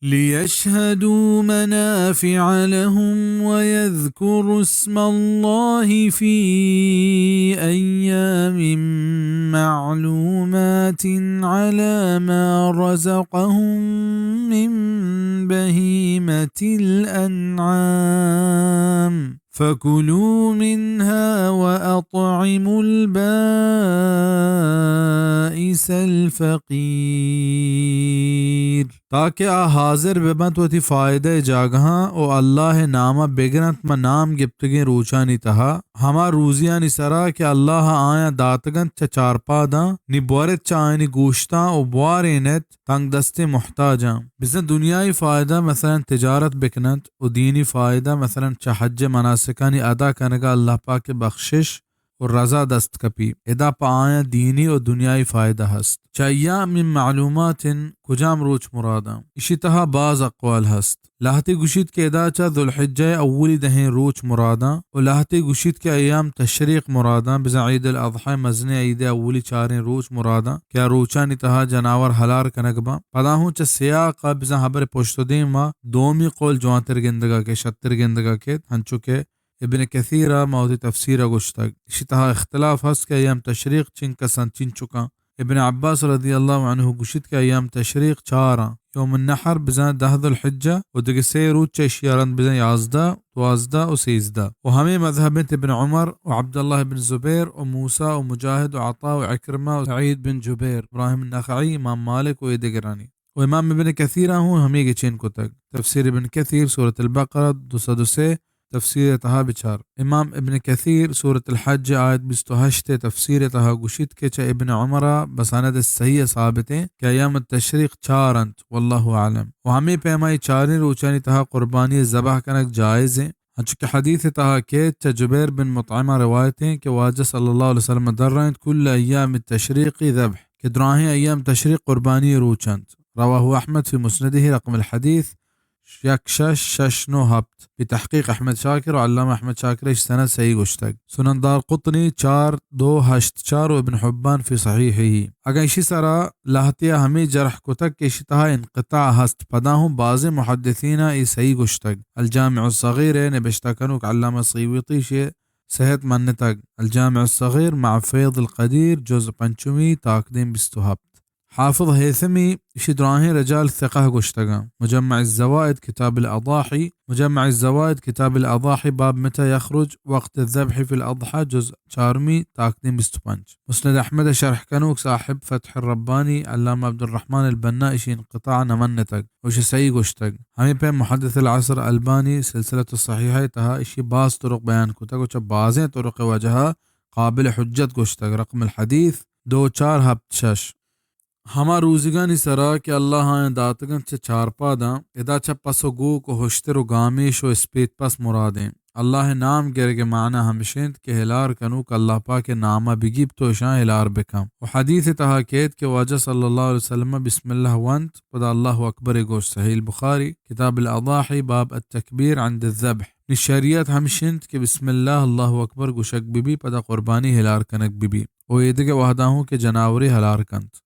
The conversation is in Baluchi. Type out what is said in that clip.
ليشهدوا منافع لهم ويذكروا اسم الله في أيام معلومات على ما رزقهم من بهيمة الأنعام. فكلوا منها وأطعموا البائس الفقير. تاکہ آ حاضر بہ بنت وتی فائدہ ءِ جاگہاں و اللہ ءِ نام ءَ بگرنت ماں نام گپتگیں روچانی تہا، ہما روزیانی سرا کہ اللہ ءَ آیاں داتگ انت چہ چارپاداں، نی بورت چہ آیانی گوشتاں و بوارینت تنگ دستیں محتاجاں۔ بزاں دنیائی فائدہ مثلاً تجارت بکننت و دینی فائدہ مثلاً چہ حج ءِ مناسکانی ادا کنگا اللہ پاک ءِ بخشش و رضا دست کپی۔ ادا پہ آیاں دینی و دنیائی فائدہ ہست۔ چہ ایام معلومات کجام روچ مراداں؟ اشی تہا باز اقوال ہست۔ لہتے گوشیت کہ ادا چہ ذوالحجہ ءِ اولی دہیں روچ مراداں و لہتے گوشیت کہ ایام تشریق مراداں، بزاں عید الاضحی مزنیں عید ءِ اولی چاریں روچ مراداں کہ آ روچانی تہا جناور ہلار کنگ باں۔ پدا ہوں چہ سیاق ءَ بزاں ہبر پشت و دیم ءَ دومی قول جوانتر گندگا کیت، شتر گندگا کیت، ہنچو کہ ابن کثیر ءَ ما وتی تفسیر ءَ گوشتگ۔ اشی تہا اختلاف ہست کہ ایام تشریق چنکس انت، چنچکاں۔ ابن عباس رضی اللہ عنہ گوشیت کہ ایام تشریق چار آں، یوم النحر بزاں دہ ذوالحجہ و دگہ سے روچ چہ اشی ءَ رند بزاں یازدہ، دوازدہ و سیزدہ۔ و ہمے مذہب انت ابن عمر و عبداللہ ابن زبیر و موسی و مجاہد و عطا و عکرمہ و سعید بن جبیر، ابراہیم النخعی، امام مالک و اے دگرانی۔ و امام ابن کثیر ءَ ہوں ہمے گچین کتگ۔ تفسیر ابن کثیر، سورۃ البقرہ، دو سد و سے، تفسیر ءِ تہا بچار۔ امام ابن کثیر سورۃ الحج آیت بیست و ہشت ءِ تفسیر ءِ تہا گوشیت کہ چہ ابن عمر ءَ بسند صحیح ثابت انت کہ ایام التشریق چار انت، واللہ اعلم۔ و ہمے پیما اے چاریں روچانی تہا قربانی ذبح کنگ جائز انت، انچو کہ حدیث ءِ تہا کیت، چہ جبیر بن مطعم ءَ روایت انت کہ واجہ صلی اللہ علیہ وسلم درائینت، کل ایام التشریق ذبح، کہ دراہیں ایام تشریق قربانی روچ انت۔ رواه احمد فی مسندہ، رقم الحدیث یک شش شش نو ہپت، بہ تحقیق احمد شاکر و علامہ احمد شاکر اش سند صحیح گوشتگ۔ سنن دارقطنی چار دو ہشت چار و ابن حبان فی صحیحہ۔ اگاں اشی سرا لہتیا ہمے جرح کتگ کہ اشی تہا انقطاع ہست، پدا ہوں بازیں محدثینا اے صحیح گوشتگ۔ الجامع الصغیر ءِ نبشتہ کنوک علامہ سیوطی اشی صحت منتگ۔ الجامع الصغیر مع فیض القدیر، جزء پنچمی، تاکدیم بیست و ہپت۔ حافظ ہیثمی اشی دراہیں رجال ثقہ گوشتگاں۔ مجمع الزوائد کتاب الاضاحی، مجمع الزوائد کتاب الاضاحی باب متى يخرج وقت الذبح في الاضحى، جزء چارمی، تاکدیم بیست و پنچ۔ مسند احمد ءِ شرح کنوک صاحب فتح الربانی علامہ عبدالرحمن البنا اشی انقطاع نہ منتگ و اشی صحیح گوشتگ۔ ہمے پیم محدث العصر البانی سلسلۃ الصحیحہ ءِ تہا اشی باز طرق بیان کتگ و چہ بازیں طرق ءِ وجہا قابل حجت گوشتگ۔ رقم الحدیث دو چار ہپت شش۔ ہما روزگانی سرا کہ اللہ آیاں داتگ انت چہ چارپاداں، ادا چہ پس و گوک و ہشتر و گامیش و اسپیت پس مراد انت۔ اللہ ءِ نام گرگ ءِ معنی ہمش انت کہ ہلار کنوک اللہ پاک ءِ نام ءَ بگیپت و اشاں ہلار بکن۔ و حدیث ءِ تہا کیت کہ واجہ صلی اللہ علیہ وسلم ءَ بسم اللہ ونت، پدا اللہ اکبر ءَ گوشت۔ صحیح البخاری، کتاب الاضاحی، باب التکبیر عند الذبح۔ نی شریعت ہمش انت کہ بسم اللہ، اللہ اکبر گوشگ بہ بی، پدا قربانی ہلار کنگ بہ بی۔ و ایدگہ وہدا ہوں کہ جناورے ہلار کنت۔